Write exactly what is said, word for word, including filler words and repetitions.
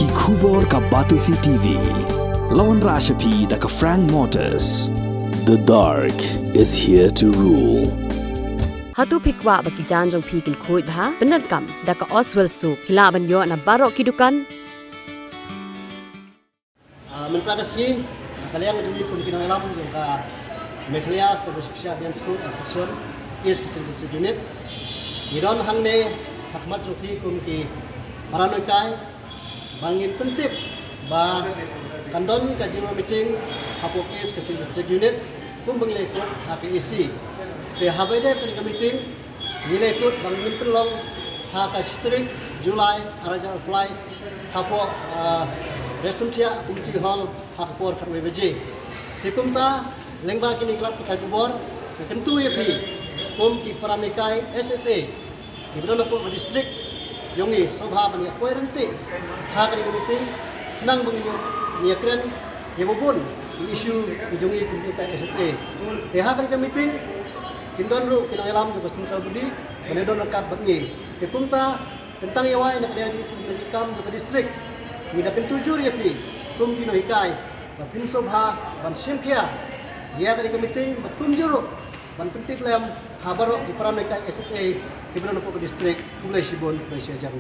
Ki khubor ka Batesi T V. La wanrah sha phi da ka Frank Motors. The dark is here to rule. Hato phi kwah ba ki jaiñ jong phi kin khuid bha? Pyndonkam da ka Oswell Soap. Phi lah ban ïoh na baroh ki dukan. Ah, mynta ka sngi, ah, ka liang jong ngi kum ki nongïalam jong ka Meghalaya Sarv Shiksha Abhiyan School Association East Khasi Hills District Unit, ngi don hangne ha khmat jong phi kum ki para nonghikai, ba ngin pyntip ba kan don ka general meeting hapoh East Khasi Hills District Unit, kum ba ngi la ïathuh ha ka E C. Te haba ïadei bad kane ka meeting, ngi la ïathuh ba ngin pynlong ha ka shi tarik July, ar hajar arphew lai, hapoh, ah, Raisamthiah Community Hall, ha ka por khatwei baje. Te kumta, lyngba kine ki lad pathai khubor, nga kyntu ïa phi kum ki para nonghikai S S A kiba don hapoh ka district jong ngi, sngewbha ban ïa poi ryntih ha kane ka meeting, khnang ba ngin ïa kren ïa ba bun ki issue ki jong ngi kum ki nonghikai S S A. Te ha kane ka meeting kin don ruh ki nongïalam jong ka central body ban ïa don ryngkat bad ngi. Te kumta, tang ïa wai na ka liang jong ki kam jong ka district, ngi da kyntu jur ïa phi kum ki nonghikai ba phin sngewbha ban shim khia ïa kane ka meeting, bad kumjuh ruh ban pyntip lem ha baroh ki para nonghikai S S A kiba don hapoh ka district. Khublei shibun, khublei shihajar.